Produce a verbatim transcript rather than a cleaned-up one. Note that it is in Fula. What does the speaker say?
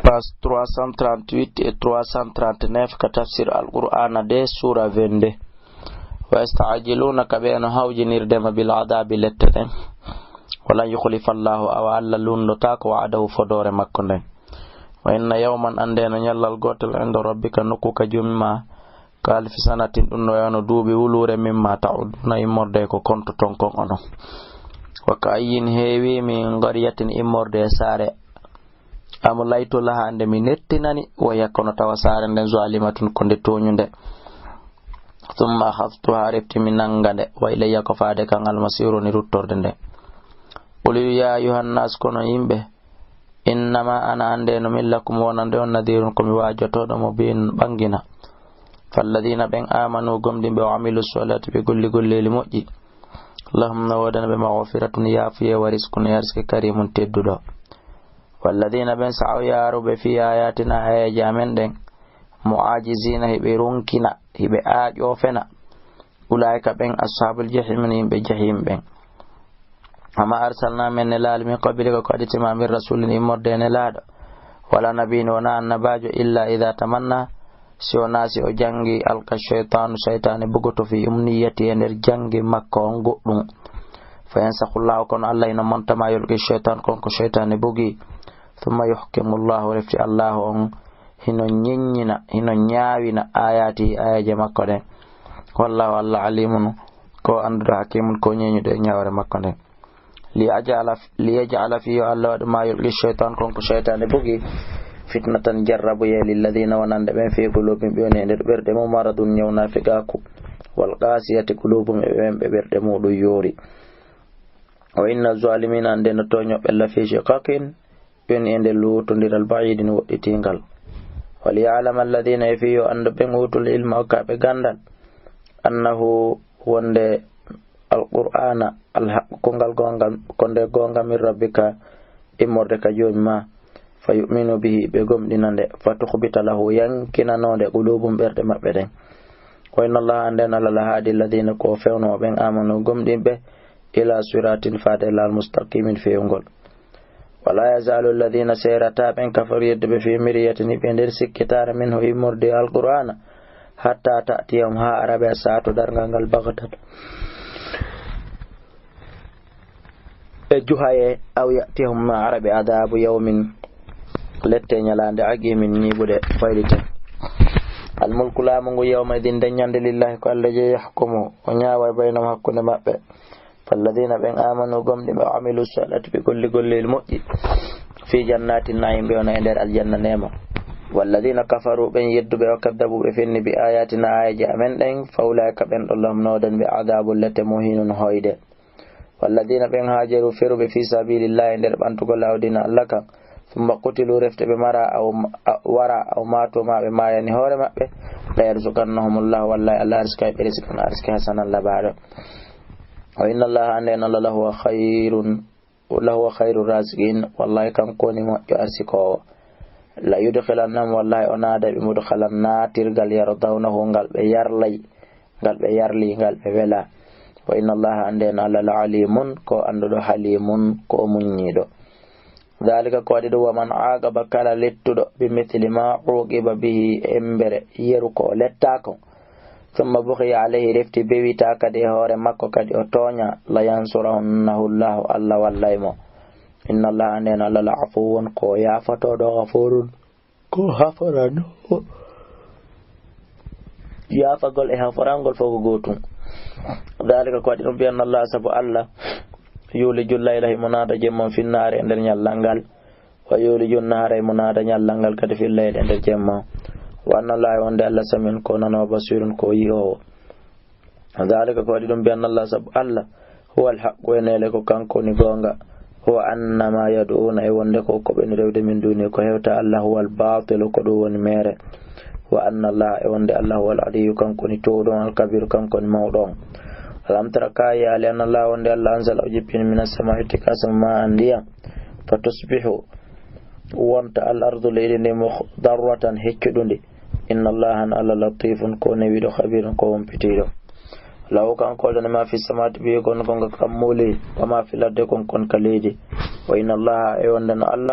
Page trois cent trente-huit et trois cent trente-neuf ka tafsir Alqur'aana de, suura vingt-deux. Wa yasta'jilunaka, ɓe no hawjinirde ma, bil adaabi, lette ɗen. Wa lan yukhlifa Allahu, awa Alla lunndotaako, wa'adahu, fodoore makko nden. Wa inna yawman, annde no ñallal gootal, inda rabbika, nokku ka Joomi ma, ka alfi sanatin, ɗum no wano duuɓi wuluure, mimma ta'udduna, immorde ko kontoton kon onon. Wa ka ayyin, heewi, min qaryatin, immorde e saare, amlaytu laha, nde mi nettinani, wa hiya, kono tawa saare nden, zalimatun, ko nde tooñunde. Thumma akhadhtuha, refti mi nanga nde, wa ilayya, ko faade kan, almasiru, woni ruttorde nde. Qul, ya ayyuhan nas, kono yimɓe, innama ana, annde no min lakum wonande on, nadirun, ko mi waajotooɗo, mubin, ɓangina. Falladina, ɓen, amanu, gomɗimɓe, wa amilu salihati, ɓe golli golleeli moƴƴi, lahum, no woodana ɓe, maghfiratun, yaafuye, wa rizqun, e arsike, karimun, tedduɗo. Walladina, ɓen, sa'u, yaaruɓe, fi ayatina, aayeeje amen ɗen, mu'ajizina, hiɓe ronkina, hiɓe aaƴo fena. Ulaa'ika, ɓen, ashaabul jahim, no yimɓe jahim ɓen. Wa ma arsalna, min nelaali, min qablika, ko aditi ma, min rasulin, immorde e nelaaɗo, wala nabiyyin, wona annabaajo, illa idha tamanna, si wona si o jangi, alqa shaytanu, shaytaani bugoto, fi umniyati, e nder jangi makko on goɗɗum. Fa yansakhullahu, kono Allah hino monta ma yulqi shaytan, kon ko shaytaani bugi. Thumma yuhkimu Allahu, refti Allahu on hino ñeññina, hino ñaawina, ayati, ayaje makko ɗen. Wallahu, Allah, alimun, ko annduɗo, hakimun, ko ñeñuɗo e ñaawre makko nden. Li ajala, li yaj'ala fi, yo Allah waɗu, ma yulqi shaytan, kon ko shaytaani bugi, fitnatan, jarrabuye, lilladina, wonande ɓen, fi qulubihim, ɓe woni e nder ɓerɗe mum, maradun, ñaw naafigaaku, wal qasiyati qulubuhum, e ɓen ɓe ɓerɗe muɗum yoori. Wa inna zalimina, annde no tooñoɓe, la fi shiqaqin, ɓen e nder luutondiral, ba'idin, woɗɗitingal. Wal ya'lam alladina, e fii yo anndu ɓen utul ilma, okkaaɓe ganndal, annahu, wonde Alqur'aana, alhaqqu, ko ngal goonga, ko nde goonga, min rabbika, immorde ka Joomi ma, fa yu'minu bihi, ɓe gomɗina nde, fa tukhbita lahu, yankinanoo nde, qulubuhum, ɓerɗe maɓɓe ɗen. Wa inna Allaha, annde Alla, la haadi alladina, ko o fewnoo ɓen, amanu, gomɗimɓe, ila siratin, faade laawol, mustaqimin, feewngol. Wala yazalu alladina, seerataa ɓen, kafaru, yedduɓe, fi miryatin, hiɓe nder sikkitaare, minhu, immorde Alqur'aana, hatta ta'tiyahum, haa ara ɓe, as-saatu, darngal ngal, baghtatan, e juhaye, aw ya'tiyahum, ma ara ɓe, adaabu yawmin, lette ñalaande, aqimin, ñiiɓude, faylite. Almulku, laamu ngu, yawma idin, nden ñande, lillahi, ko Alla jeyi, yahkumu, o ñaawa, baynahum, hakkunde maɓɓe. Falladina, ɓen, amanu, gomɗimɓe, wa amilu salihati, ɓe golli golleeli moƴƴi, fi jannati naim, ɓe wona e nder aljanna neema. Walladina kafaru, ɓen yedduɓe, wa kaddabu, ɓe fenni, bi ayatina, aayeeje amen ɗen, fa ulaika, ɓen ɗon, lahum, no woodani ɓe, adabun, lette, muhinun, hoyde. Walladina, ɓen, hajaru, feruɓe, fi sabilillahi, e nder ɓantugol laawol diina Alla kan, summa qutilu, refte ɓe mara, aw, a-, wara, aw matu, ma ɓe maayani hoore maɓɓe, la yarzuqannahumullahu, wallahi, Alla arsikay ɓe, rizqan, arsike, hasanan, labaaɗo. Wa inna Allaha, annde Alla, lahuwa khayrun, lahuwa khayru raziqin, wallahi, kanko woni moƴƴo arsikoowo. La yudkhilannahum, wallahi, o naada ɓe, mudkhalan, naatirgal, yardawnahu, ngal ɓe yarlay, ngal ɓe yarli, ngal ɓe wela. Wa inna Allaha, annde Alla, la alimun, ko annduɗo, halimun, ko o muññiiɗo. Dhalika, ko waɗi ɗum, wa man aqaba, kala lettuɗo, bi mithli ma uqiba bihi, embere yeru ko o letta kon, summa bughiya alayhi, refti bewita kadi e hoore makko, kadi o tooña, la yansurannahu Allahu, Alla wallay mo. Inna Allaha, annde Alla, la afuwun, ko o yaafatooɗo, ghafurun, ko o haforanoowo. Yaafagol e haforangol fof ko gootum. Dhalika, ko waɗi ɗum, bi anna Allaha, sabu Alla, yuliju llayla, himo naada jemma on, fi nnahaari, e nder ñallal ngal, wa yuliju nnahaara, himo naada ñallal ngal kadi, fi llayli, e nder jemma on. Wa anna Allaha, wonde Alla, samiun, ko nanoowo, basirun, ko yi'oowo. Dhalika, ko waɗi ɗum, bi anna Allaha, sabu Alla, huwa alhaqqu, e neele ko kanko woni goonga. Wa anna ma yad'una, e wonde ko, ko ɓe rewde, min duni, ko hewta Alla, huwa albatilu, ko ɗum woni meere. Wa anna Allaha, e wonde Alla, huwa alaliyu, kanko woni toowɗo on, alkabiru, kanko woni mawɗo on. Alam tara, ka yi'aali, anna Allaha, wonde Alla, anzala, o jippini, mina samaa'i, tigga asama, ma an, ndiyam, fa tusbihu, wonta al ardu, leydi ndi, mukhdarratan, heccuɗundi. Inna Allaha, an Alla, latifun, ko newiiɗo, khabirun, ko humpitiiɗo. Lahu, kanko woni ma fi samawati, ɓe gonɗo kon ka kammuuli, wa ma fil ardi, kon kon ka leydi. Wa inna Allaha, e wonde no Alla,